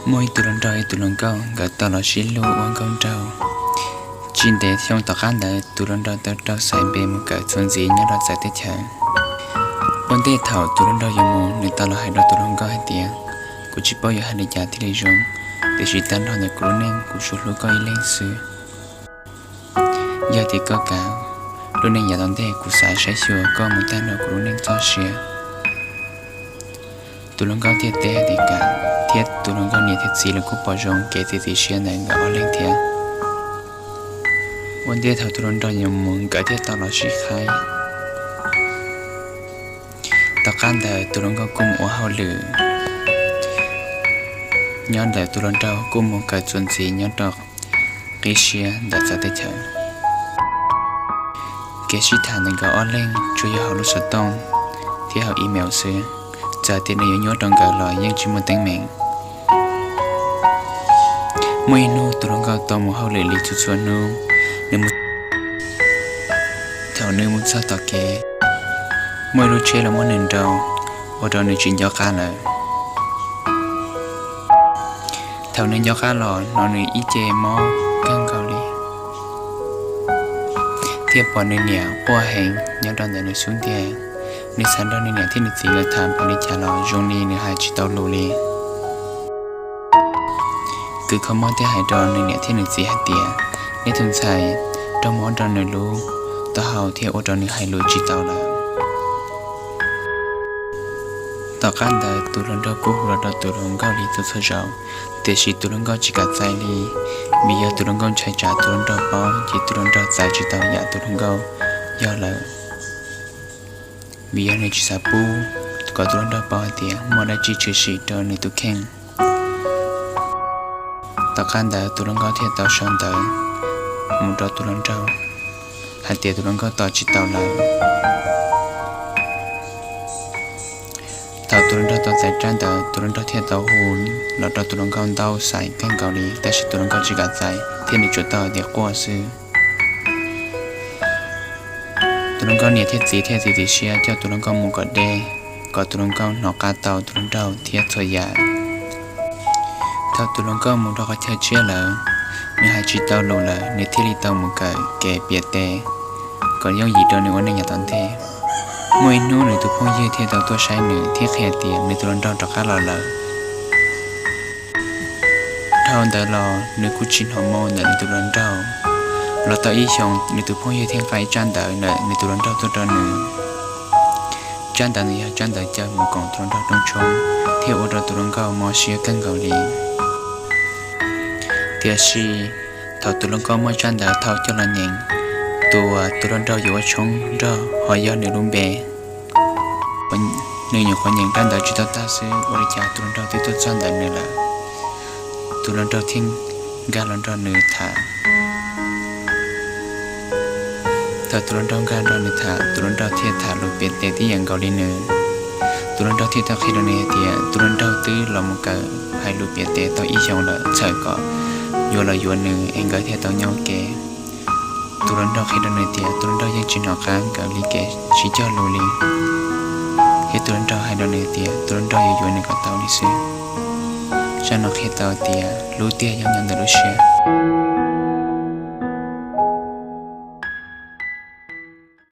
Muaj ib tug hluas nraug ib tug hluas nkauj nkawd tau los sib hlub ua nkauj nraug. Tsis ntev xyoo tom qab ntawd tus hluas nraug tau raug xaiv npe mus kawm txuas ntxiv nyob rau txawv teb chaws. Ua ntej thaum tus hluas nraug yuav mus nws tau los hais rau tus hluas nkauj hais tias, kuv tsis paub yuav hais li cas thiaj li zoo, tiam sis tag nrho ntawm kuv lub neej kuv tsuas hlub koj ib leeg xwb. Yog tias koj kam, lub neej yav tom ntej kuv xav saib xyuas koj mus tag nrho kuv lub neej txoj sia. Tus hluas nkauj thiaj teb hais tias kam, thiab tus hluas nkauj niam thiab txiv los kuj pom zoo kev txiav txim siab ntawm nkawd ob leeg thiab. Ua ntej thaum tus hluas nraug yuav mus nkawd thiaj tau los sib qhaib. Tom qab ntawd tus hluas nkauj kuj mus ua hauj lwm nyob ntawm tus hluas nraug kuj mus kawm txuas ntxiv nyob rau qib siab ntawm txawv teb chaws. Kev sib tham ntawm nkawd ob leeg tsuas yog hauv lub xov tooj thiab hauv email xwb, txawm tias nws yuav nyuaj rau nkawd los yeej tsis muaj teeb meem. Muaj ib hnub tus hluas nkauj tau mus hauj lwm li txhua txhua hnub, nws mus thaum nws mus txog tom kev, muaj ib lub tsheb los muab nws nrau, ua rau nws tsis nco qab lawm. Thaum nws nco qab los hnov nws ib ce mob kawg nkaus li, thiab pom nws niam quaj heev nyob rau ntawm nws xub ntiag. Nws xav nrog nws niam thiab nws txiv lawv tham npaum li cas los zoo li nws hais tsis tau lus li. Kws kho mob thiaj hais rau nws niam thiab nws txiv hais tias, neb tus ntxhais raug mob rau nws lub taub hau thiab ua rau nws hais lus tsis tau lawm. Tom qab ntawd tus hluas nraug kuj hu los rau tus hluas nkauj li txhua txhua zaus, tiam sis tus hluas nkauj tsis kam txais li, vim yog tus hluas nkauj ntshai tsam tus hluas nraug paub ces tus hluas nraug txais tsis tau yam tus hluas nkauj yog lawm. Vim yog nws tsis xav pub kom tus hluas nraug paub hais tias muaj dab tsi tshwm sim rau nws tus kheej. Tom qab ntawd tus hluas nkauj thiaj tau sau ntawv mus rau tus hluas nraug hais tias tus hluas nkauj tos tsis tau lawm. Thaum tus hluas nraug tau txais tsab ntawv, tus hluas nraug thiaj tau hu los rau tus hluas nkauj ntau xais kawg nkaus li, tab sis tus hluas nkauj tsis kam txais thiab nws tsuas tau tias quaj xwb. Tus hluas nkauj niam thiab txiv thiaj txiav txim siab coj tus hluas nkauj mus kom deb, kom tus hluas nkauj hnov qab tau tus hluas nraug thiab txhua yam. Thaum tus hluas nkauj mus rau qhov chaw tshiab lawm, nws hais tsis tau lus lawm, nws thiaj li tau mus kawm kev piav tes kom yooj yim rau nws ua neej yav tom ntej. Muaj ib hnub nws tus phooj ywg thiaj tau tuaj saib nws thiab qhia tias nws tus hluas nraug rov qab los lawm. Dhau ntawd los nws kuj tsis hnov moo ntawm nws tus hluas nraug. Los tau ib xyoos nws tus phooj ywg thiaj nqa ib tsab ntawv ntawm nws tus hluas nraug tuaj rau nws. Tsab ntawv ntawd yog tsab ntawv caw mus koom tus hluas nraug rooj tshoob thiab ua rau tus hluas nkauj mob siab kawg nkaus li. Tiam sis thaum tus hluas nkauj muab tsab ntawv thau coj los nyeem, tus uas tus hluas nraug yuav ua tshoob nrog ho yog nws lub npe. Nws nyuam qhuav nyeem tsab ntawv tsis tau tag xwb ua li cas tus hluas nraug twb tuaj txog ntawm nws lawm. Tus hluas nraug thiaj nkag los nrog nws tham. Thaum tus hluas nraug nkag nrog nws tham, tus hluas nraug thiaj tham lus piav tes tib yam nkaus li nws. Tus hluas nraug thiaj tau qhia rau nws hais tias tus hluas nraug twb los mus kawm hais lus piav tes tau ib xyoos lawm, txhawm kom yuav los yuav nws es nkawd thiaj tau nyob ua ke. Tus hluas nraug qhia rau nws tias tus hluas nraug yeej tsis hnov qab nkawd li kev sib cog lus li, thiab tus hluas nraug hais rau nws tias tus hluas nraug yuav yuav nws kom tau li xwb. Zaj no qhia tau tias hlub tiag yog nyob ntawm lub siab.